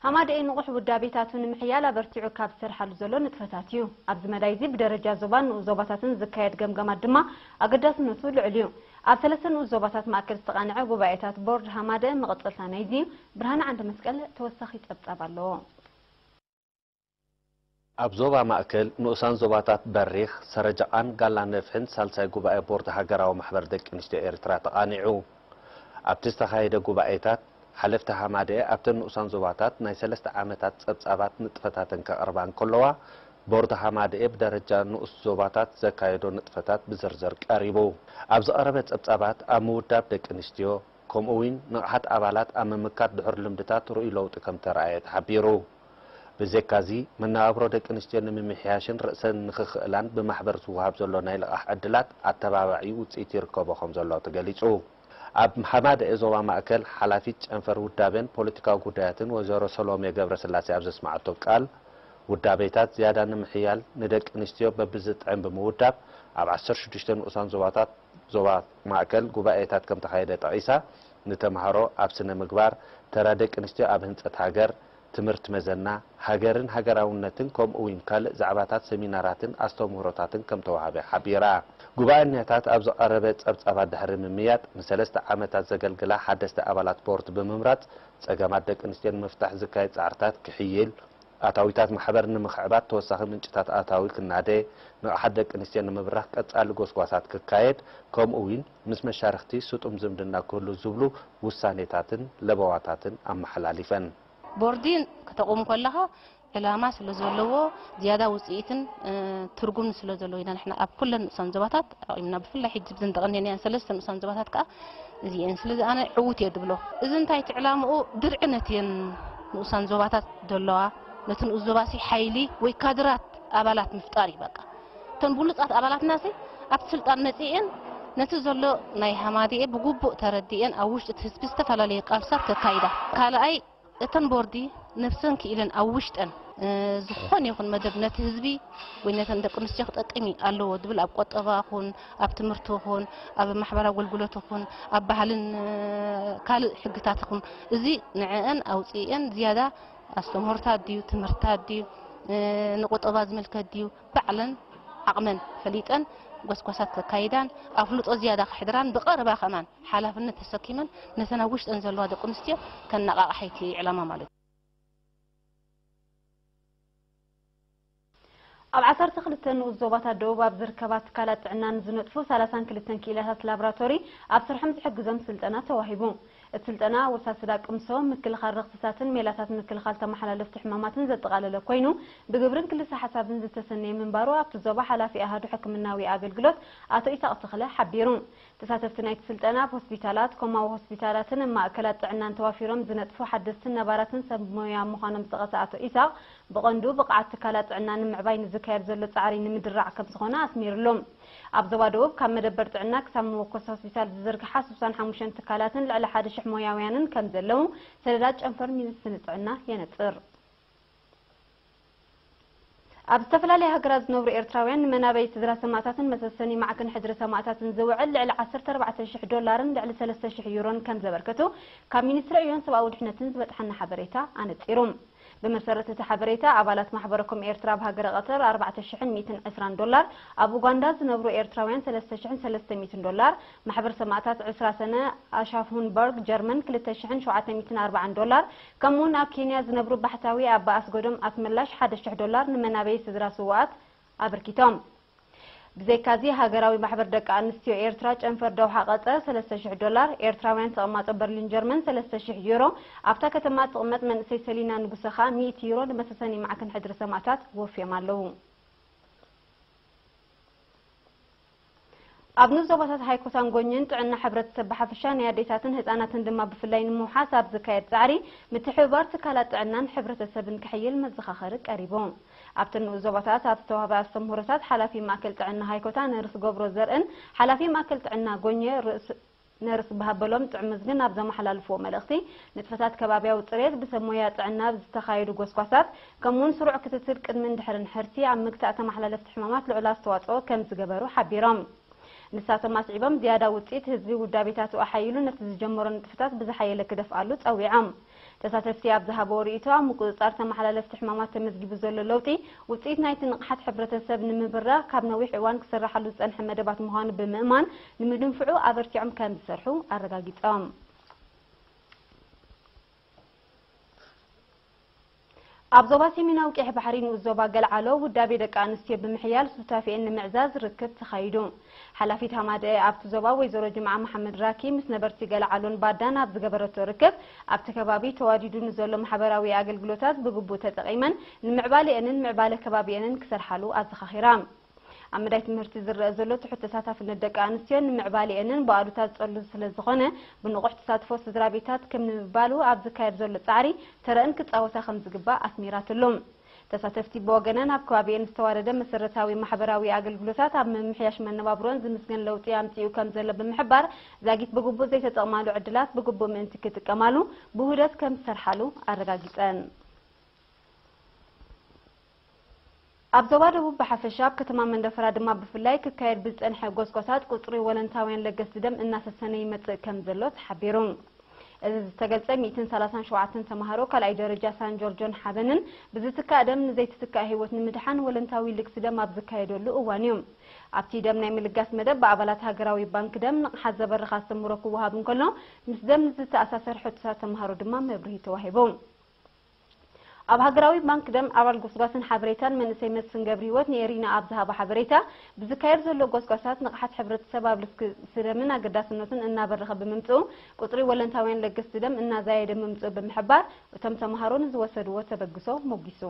ኣማደኤ ንቑሕ ውዳቤታቱ ንምሕያል ኣበርቲዑ ካብ ዝሰርሓሉ ዘሎ ንጥፈታት እዩ። ኣብዚ መዳይ እዚ ብደረጃ ዞባን ንኡስ ዞባታትን ዝካየድ ገምጋማት ድማ ኣገዳስነቱ ልዑል እዩ። ኣብ ሰለስተ ንኡስ ዞባታት ማእከል ዝተቓንዐ ጉባኤታት ቦርድ ሃማደኤ መቐጸልታ ናይዚ እዩ። ብርሃነ ዓንደ መስቀል ተወሳኺ ጸብጻብ ኣለዎ። ኣብ ዞባ ማእከል ንኡሳን ዞባታት በሪኽ፣ ሰረጃቓን ጋላ ነፍሕን ሳልሳይ ጉባኤ ቦርድ ሃገራዊ ማሕበር ደቂ ኣንስትዮ ኤርትራ ተቓኒዑ። ኣብቲ ዝተኻየደ ጉባኤታት፣ ሓለፍቲ ሃማደኤ ኣብተን ንኡሳን ዞባታት ናይ ሰለስተ ዓመታት ጸብጻባት ንጥፈታተን ከቕርባ እንከለዋ፣ ቦርድ ሃማደኤ ብደረጃ ንኡስ ዞባታት ዘካየዶ ንጥፈታት ብዝርዝር ቀሪቡ። ኣብ ዝቐረበ ጸብጻባት፣ ኣብ ምውዳብ ደቂ ኣንስትዮ፣ ከምኡ እውን ንቕሓት ኣባላት ኣብ ምምካት ድሑር ልምድታት ርኡይ ለውጢ ከም ተራእየ ተሓቢሩ። ብዘካዚ፣ መነባብሮ ደቂ ኣንስትዮ ንምምሕያሽን ርእሰን ንኽኽእላን ብማሕበር ዝወሃብ ዘሎ ናይ ልቓሕ ዕድላት ኣተባባዒ ውጽኢት ይርከቦ ከም ዘሎ ተገሊጹ። ኣብ ሃማደኤ ዞባ ማእከል ሓላፊት ጨንፈር ውዳቤን ፖለቲካዊ ጉዳያትን ወይዘሮ ሰሎሜ ገብረስላሴ ኣብ ዘስመዓቶ ቃል፣ ውዳቤታት ዝያዳ ንምሕያል ንደቂ ኣንስትዮ በብዝጥዕም ብምውዳብ ኣብ ዓሰርተ ሽዱሽተ ንኡሳን ዞባታት ዞባ ማእከል ጉባኤታት ከም ተኻየደ ጠቒሳ፣ ንተምሃሮ ኣብ ስነ ምግባር፣ ተራ ደቂ ኣንስትዮ ኣብ ህንጸት ሃገር፣ ትምህርት መዘና፣ ሃገርን ሃገራውነትን ከምኡ እውን ካልእ ዛዕባታት ሰሚናራትን ኣስተምህሮታትን ከም ተዋሃበ ሓቢራ። ጉባኤኛታት ኣብ ዝቐረበ ጸብጻባት ድሕሪ ምምያጥ፣ ንሰለስተ ዓመታት ዘገልግላ ሓደስቲ ኣባላት ቦርድ ብምምራጽ፣ ጸገማት ደቂ ኣንስትዮ ንምፍታሕ ዝካየድ ጻዕርታት ክሕይል፣ ኣታዊታት ማሕበር ንምኽዕባት ተወሳኺ ምንጭታት ኣታዊ ክናደ፣ ንቕሓት ደቂ ኣንስትዮ ንምብራኽ ቀጻሊ ጎስጓሳት ክካየድ፣ ከምኡ እውን ምስ መሻርኽቲ ስጡም ዝምድና ክህሉ ዝብሉ ውሳኔታትን ለበዋታትን ኣመሓላሊፈን። ቦርዲ ከተቑም ከለኻ ዕላማ ስለ ዘለዎ ዝያዳ ውፅኢትን ትርጉምን ስለ ዘለዎ ኢና ንሕና ኣብ ኩለን ንኡሳን ዞባታት ኣቑምና። ብፍላይ ሕጂ ብዘን ተቐንየናየን ሰለስተ ንኡሳን ዞባታት ከዓ እዚኤን። ስለዚ ኣነ ዕዉት እየ ድብሎ። እዚ እንታይ እቲ ዕላምኡ ድርዕነት እየን ንኡሳን ዞባታት ዘለዋ ነቲ ንኡስ ዞባሲ ሓይሊ ወይ ካድራት ኣባላት ምፍጣር እዩ በቃ። እተን ብሉፃት ኣባላትናሲ ኣብቲ ስልጣን መፂኤን ነቲ ዘሎ ናይ ሃማዲኤ ብግቡእ ተረዲኤን ኣብ ውሽጢ እቲ ህዝቢ ዝተፈላለየ ቃልስታት ከካይዳ። ካልኣይ እተን ቦርዲ ነብሰን ክኢለን ኣብ ውሽጠን ዝኾነ ይኹን መደብ ነቲ ህዝቢ ወይ ነተን ደቂ ኣንስትዮ ክጠቅም ኣለዎ ድብል ኣብ ቆጠባ ኹን ኣብ ትምህርቲ ኹን ኣብ ማሕበራዊ ኣገልግሎት ኹን ኣብ ባህልን ካልእ ሕግታት ኹን እዚ ንዕአን ኣውፅኤን ዝያዳ ኣስተምህሮታት ድዩ ትምህርትታት ድዩ ንቁጠባ ዝምልከት ድዩ ባዕለን ዓቕመን ፈሊጠን ጎስጓሳት ከካይዳን ኣፍልጦ ዝያዳ ከሕድራን ብቐረባ ከማን ሓላፍነት ተሰኪመን ነተን ኣብ ውሽጠን ዘለዋ ደቂ ኣንስትዮ ከነቓቕሓ እቲ ዕላማ ማለት እዩ። ኣብ ዓሰርተ ክልተ ንኡስ ዞባታት ደቡብ ኣብ ዝርከባ ትካላት ጥዕና ንዝነጥፉ ሰላሳን ክልተን ክኢላታት ላብራቶሪ ኣብ ስርሖም ዝሕግዞም ስልጠና ተዋሂቡ። እቲ ስልጠና ኣወሳስዳ ቅምሶ፣ ምክልኻል ረኽስታትን ሜላታት ምክልኻል ተመሓላለፍቲ ሕማማትን ዘጠቓለለ ኮይኑ፣ ብግብርን ክልሰ ሓሳብን ዝተሰነየ ምንባሩ ኣብቲ ዞባ ሓላፊ ኣሃዱ ሕክምናዊ ኣገልግሎት ኣቶ ኢሳቕ ተኽለ ሓቢሩ። ተሳተፍቲ ናይቲ ስልጠና ኣብ ሆስፒታላት፣ ኮማዊ ሆስፒታላትን ኣብ ማእከላት ጥዕናን ተዋፊሮም ዝነጥፉ ሓደስትን ነባራትን ሰብ ሞያ ምዃኖም ዝጠቐሰ ኣቶ ኢሳቕ፣ ብቐንዱ ብቕዓት ትካላት ጥዕና ንምዕባይ ንዝካየድ ዘሎ ጻዕሪ ንምድራዕ ከም ዝኾነ ኣስሚርሉ። ኣብ ዞባ ደቡብ ካብ መደበር ጥዕና ክሳብ መወከሲ ሆስፒታል ዝዝርግሓ ስሳን ሓሙሽተን ትካላትን ልዕሊ ሓደ ሽሕ ሞያውያንን ከም ዘለዉ ሰነዳት ጨንፈር ሚኒስትሪ ጥዕና የነጽር። ኣብ ዝተፈላለያ ሃገራት ዝነብሩ ኤርትራውያን ንመናበይ ስድራ ሰማእታትን መሰሰኒ ማዕከን ሕድሪ ሰማእታትን ዝውዕል ልዕሊ ዓሰርተ ኣርባዕተ ሽሕ ዶላርን ልዕሊ ሰለስተ ሽሕ ዩሮን ከም ዘበርከቱ ካብ ሚኒስትሪ ዕዮን ሰብኣዊ ድሕነትን ዝበጽሓና ሓበሬታ ኣነጺሩ። ብመሰረት እቲ ሓበሬታ፣ ኣባላት ማሕበረ ኮም ኤርትራ ኣብ ሃገረ ቀጠር ኣርባዕተ ሽሕን ሚእትን ዕስራን ዶላር፣ ኣብ ኡጋንዳ ዝነብሩ ኤርትራውያን ሰለስተ ሽሕን ሰለስተ ሚእትን ዶላር፣ ማሕበር ሰማእታት ዕስራ ሰነ ኣሻፍሁንበርግ ጀርመን ክልተ ሽሕን ሸውዓተ ሚእትን ኣርባዓን ዶላር፣ ከምኡውን ኣብ ኬንያ ዝነብሩ ባሕታዊ ኣባ ኣስገዶም ኣስመላሽ ሓደ ሽሕ ዶላር ንመናበይ ስድራ ስውኣት ኣበርኪቶም። ብዘይካዚ፣ ሃገራዊ ማሕበር ደቂ ኣንስትዮ ኤርትራ ጨንፈር ደውሓ ቀጠር ሰለስተ ሽሕ ዶላር፣ ኤርትራውያን ተቐማጦ በርሊን ጀርመን ሰለስተ ሽሕ ዩሮ፣ ኣብታ ከተማ ትቕመጥ መንእሰይ ሰሊና ንጉሰ ከኣ ሚእቲ ዩሮ ንመሰሰኒ ማዕከን ሕድሪ ሰማእታት ወፍዮም ኣለዉ። ኣብ ንኡስ ዞባታት ሃይኮታን ጎኝን ጥዕና ሕብረተሰብ ብሓፈሻ ናይ ኣዴታትን ህጻናትን ድማ ብፍላይ ንምውሓስ ኣብ ዝካየድ ጻዕሪ ምትሕብባር ትካላት ጥዕናን ሕብረተሰብን ክሕይል መዘኻኸሪ ቀሪቡ። ኣብተን ንኡስ ዞባታት ኣብ ዝተዋህበ ኣስተምህሮታት ሓላፊ ማእከል ጥዕና ሃይኮታ ነርስ ገብሮ ዘርእን ሓላፊ ማእከል ጥዕና ጎኘ ርእስ ነርስ ብሃበሎም ጥዑምዝግን ኣብ ዘመሓላልፍዎ መልእኽቲ፣ ንጥፈታት ከባብያዊ ጽሬት፣ ብሰብ ሞያ ጥዕና ዝተኻየዱ ጎስጓሳት፣ ከምኡውን ስሩዕ ክትትል ቅድምን ድሕርን ሕርሲ ኣብ ምግታእ ተመሓላለፍቲ ሕማማት ልዑል ኣስተዋጽኦ ከም ዝገበሩ ሓቢሮም። ንሳቶም ኣስዒቦም፣ ዝያዳ ውጽኢት ህዝቢ ውዳቤታቱ ኣሓይሉ ነቲ ዝጀመሮ ንጥፈታት ብዝሓየለ ክደፍኣሉ ጸዊዖም። ተሳተፍቲ ኣብ ዝሃበዎ ርእይቶ፣ ኣብ ምቁጽጻር ተመሓላለፍቲ ሕማማት ተመዝጊቡ ዘሎ ለውጢ ውጽኢት ናይቲ ንቕሓት ሕብረተሰብ ንምብራህ ካብ ነዊሕ እዋን ክስራሓሉ ዝጸንሐ መደባት ምዃኑ ብምእማን፣ ንምድንፍዑ ኣበርቲዖም ከም ዝሰርሑ ኣረጋጊጾም። ኣብ ዞባ ሰሜናዊ ቀይሕ ባሕሪ ንኡስ ዞባ ገልዓሎ ውዳቤ ደቂ ኣንስትዮ ብምሕያል ሱታፌኤን ንምዕዛዝ ርክብ ተኻይዱ። ሓላፊት ሃማደኤ ኣብቲ ዞባ ወይዘሮ ጅምዓ መሓመድ ራኪ ምስ ነበርቲ ገልዓሎን ባዳን ኣብ ዝገበረቶ ርክብ፣ ኣብቲ ከባቢ ተዋዲዱ ንዘሎ ማሕበራዊ ኣገልግሎታት ብግቡእ ተጠቒመን ንምዕባሌአንን ምዕባለ ከባቢአንን ክሰርሓሉ ኣዘኻኺራ። ኣብ መዳይ ትምህርቲ ዝረአ ዘሎ ትሑት ተሳታፍነት ደቂ ኣንስትዮ ንምዕባሌአንን ብኣሉታ ዝጸሉ ስለ ዝኾነ፣ ብንቑሕ ተሳትፎ ስድራ ቤታት ከም ንምባሉ ኣብ ዝካየድ ዘሎ ጻዕሪ ተረእን ክጻወታ ከም ዝግባእ ኣስሚራትሉ። ተሳተፍቲ ብወገነን ኣብ ከባቢኤን ዝተዋደደ መሰረታዊ ማሕበራዊ ኣገልግሎታት ኣብ ምምሕያሽ መነባብሮን ዝምስገን ለውጢ ኣምጺኡ ከም ዘሎ ብምሕባር፣ ዛጊት ብግቡእ ዘይተጠቕማሉ ዕድላት ብግቡእ ምእንቲ ክጥቀማሉ ብውህደት ከም ዝሰርሓሉ ኣረጋጊጸን። ኣብ ዞባ ደቡብ ብሓፈሻ፣ ኣብ ከተማ መንደፈራ ድማ ብፍላይ ክካየድ ብዝጸንሐ ጎስጓሳት ቁጽሪ ወለንታውያን ለገስቲ ደም እናሰሰነ ይመጽእ ከም ዘሎ ተሓቢሩ። እዚ ዝተገልጸ ሚእትን ሰላሳን ሸውዓተን ተማሃሮ ካልኣይ ደረጃ ሳን ጆርጆን ሓበንን ብዝትካእ ደም ንዘይትትካእ ህይወት ንምድሓን ወለንታዊ ልግሲ ደም ኣብ ዝካየደሉ እዋን እዩ። ኣብቲ ደም ናይ ምልጋስ መደብ ብኣባላት ሃገራዊ ባንክ ደም ንቕሓት ዘበርኽ ኣስተምህሮ ክወሃብ እንከሎ፣ ምስ ደም ዝተኣሳሰር ሕቶታት ተማሃሮ ድማ መብርሂ ተዋሂቡ። ኣብ ሃገራዊ ባንክ ደም ኣባል ጎስጓስን ሓበሬታን መንእሰይ መስፍን ገብረህይወት ንኤሪና ኣብ ዝሃቦ ሓበሬታ፣ ብዝካየድ ዘሎ ጎስጓሳት ንቕሓት ሕብረተሰብ ኣብ ልግሲ ደምን ኣገዳስነቱን እናበረኸ ብምምጽኡ፣ ቁጽሪ ወለንታውያን ለገስቲ ደም እናዛየደ ምምጽኡ ብምሕባር፣ እቶም ተማሃሮ ንዝወሰድዎ ተበግሶ ሞጊሱ።